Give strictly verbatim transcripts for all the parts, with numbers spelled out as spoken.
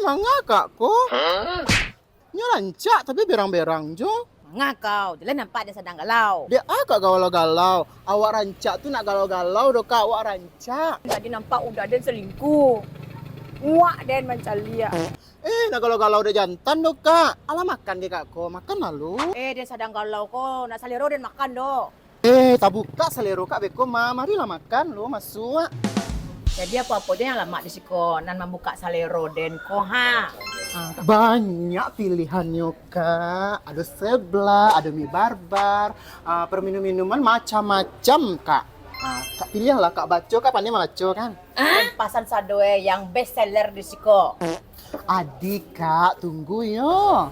Manga kak ko? Nyo rancak, tapi berang-berang jo. Manga kau, jaleh nampak den sadang galau. Dek a kak galau-galau. Awak rancak tu nak galau-galau do kak, awak rancak. Tadi nampak udah den selingkuh. Muak den mancaliak. Eh, nak galau-galau dek jantan do kak. Alah makan ke kak ko? Makan lalu. Eh, den sadang galau ko. Nak salero den makan do. Eh, tabukak salero kak beko ma. Marilah makan lo, masuak. Jadi apo-apo jo yang lamak di siko nan mambukak salero den ko ha. Ah, banyak pilihannyo kak. Ado seblak, ado mie barbar, ah, perminum-minuman macam-macam kak. Ah, kak pilihlah kak, baco kak, pandai mambaco kan? Ah? Pasan sado eh yang best seller di siko. Adi kak, tunggu yo.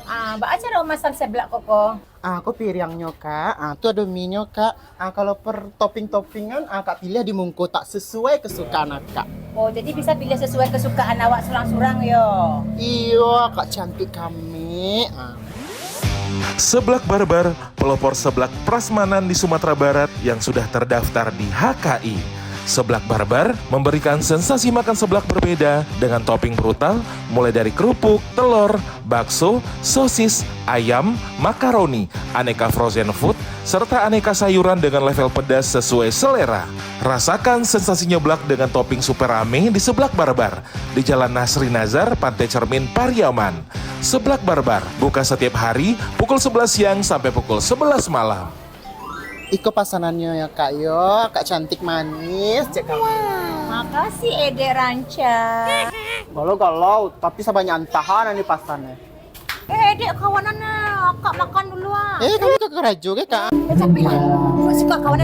Ah, baa caro masan seblak ko ko? Ah, ko piriangnyo kak, ah, tu ado mie-nyo kak. Ah, kalau per topping-toppingan, ah, kak pilih di mungko tak sesuai kesukaan akak. Oh, jadi bisa pilih sesuai kesukaan awak surang-surang yo. Iyo kak cantik kami. Ah. Seblak Barbar, pelopor seblak prasmanan di Sumatera Barat yang sudah terdaftar di H K I. Seblak Barbar memberikan sensasi makan seblak berbeda dengan topping brutal, mulai dari kerupuk, telur, bakso, sosis, ayam, makaroni, aneka frozen food, serta aneka sayuran dengan level pedas sesuai selera. Rasakan sensasi nyeblak dengan topping super rame di Seblak Barbar, di Jalan Nasri Nazar, Pantai Cermin, Pariaman. Seblak Barbar buka setiap hari pukul sebelas siang sampai pukul sebelas malam. Iko pasanannyo yo kak yo, kak cantik manis, cek kamu. Makasih Edek rancak. Galau-galau, tapi sabanyak antahan nan dipasannyo. Eh Edek, kawanan akak makan dulu ah. Eh, kamu ka karajo ke kak? Eh, tapi lah, suka kawanan.